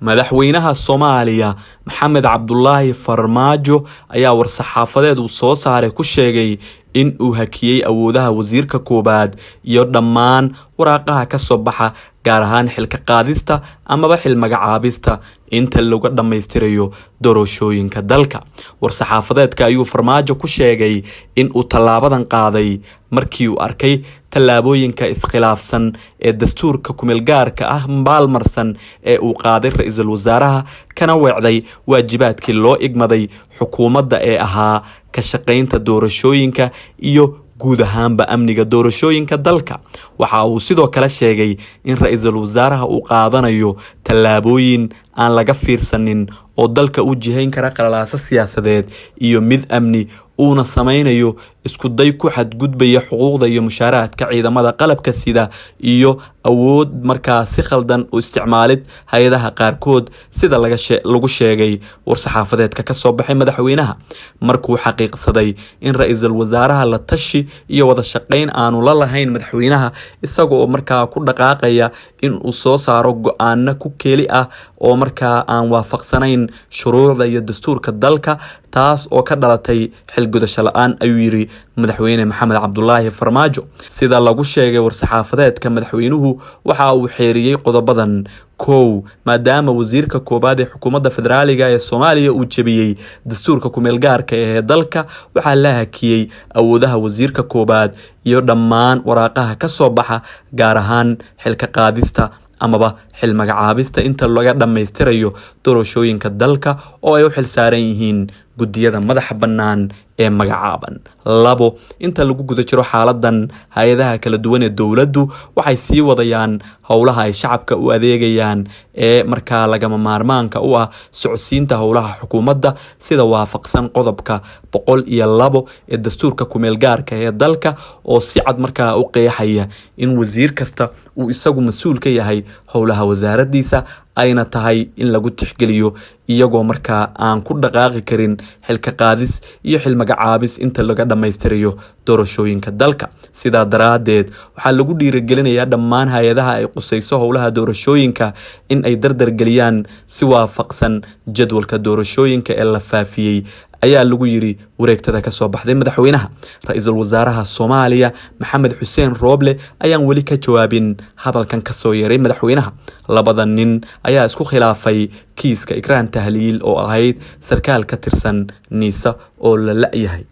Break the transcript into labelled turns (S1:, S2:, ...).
S1: Madaxweynaha Soomaaliya Maxamed Cabdulaahi Farmaajo ayaa war-saxaafadeed uu soo saaray ku sheegay in uu hakiyay awoodaha wasiirka koowaad iyo dhammaan waraaqaha ka soo baxa, gaar ahaan xilka qaadista amaba xil magacaabista, inta lagu dhammaystirayo doorashooyinka dalka. War-saxaafadeedka ayuu Farmaajo ku sheegay in uu tallaabadan qaaday markii uu arkay tallaabooyinka iskhilaafsan ee dastuurka kumeelgaarka ah maalmarsan ee uu qaaday ra-iisul wasaaraha, kana weecday waajibaadkii loo igmaday xukuumadda ee ahaa ka shaqaynta doorashooyinka iyo guud ahaanba amniga doorashooyinka dalka. Waxa uu sidoo kale sheegay in ra-iisul wasaaraha uu qaadanayo tallaabooyin aan laga fiirsanin oo dalka u jihayn kara qalalaaso siyaasadeed iyo mid amni, uuna sameynayo isku day ku xadgudbaya xuquuqda iyo mushaaraadka ciidamada qalabka sida iyo awood markaa si khaldan u isticmaalid hay-adaha qaarkood, sida lagu sheegay war-saxaafadeedka kasoo baxay madaxweynaha. Markuu xaqiiqsaday in ra-iisul wasaaraha la tashi iyo wada shaqeyn aanu la lahayn madaxweynaha, isaga oo markaa ku dhaqaaqaya in uu soo saaro go-aano ku keli ah oo markaa aan waafaqsanayn shuruucda iyo dastuurka dalka, taas oo ka dhalatay xilgudasho la-aan, ayuu yiri madaxweyne Maxamed Cabdulaahi Farmaajo. Sida lagu sheegay war-saxaafadeedka, madaxweynuhu waxa uu xeeriyey qodobadan: 1, maadaama wasiirka koowaad ee xukuumadda federaaliga ee Soomaaliya uu jebiyey dastuurka kumeelgaarka ee dalka, waxaa la hakiyey awoodaha wasiirka koowaad iyo dhammaan waraaqaha ka soo baxa, gaar ahaan xilka qaadista amaba xil magacaabista, inta laga dhammaystirayo doorashooyinka dalka oo ay u xil saaran yihiin guddiyada madaxa bannaan ee magacaaban. 2, inta lagu guda jiro xaaladan, hay-adaha kala duwan ee dowladdu waxay sii wadayaan howlaha ay shacabka u adeegayaan ee markaa lagama maarmaanka u ah socodsiinta howlaha xukuumadda, sida waafaqsan qodobka 102 ee dastuurka kumeelgaarka ee dalka, oo si cad markaa u qeexaya in wasiir kasta uu isagu mas-uul ka yahay howlaha wasaaraddiisa, ayna tahay in lagu tixgeliyo, iyagoo markaa aan ku dhaqaaqi karin xilka qaadis iyo xil magacaabis inta laga dhammaystirayo doorashooyinka dalka. Sidaa daraaddeed, waxaa lagu dhiirigelinayaa dhammaan hay-adaha ay qusayso howlaha doorashooyinka in ay dardargeliyaan si waafaqsan jadwalka doorashooyinka ee la faafiyey, ayaa lagu yiri wareegtada kasoo baxday madaxweynaha. Ra-iisul wasaaraha Soomaaliya Maxamed Xuseen Rooble ayaan weli ka jawaabin hadalkan kasoo yeeray madaxweynaha. Labada nin ayaa isku khilaafay kiiska Ikraan Tahliil oo ahayd sarkaal ka tirsan NISA oo la la-yahay.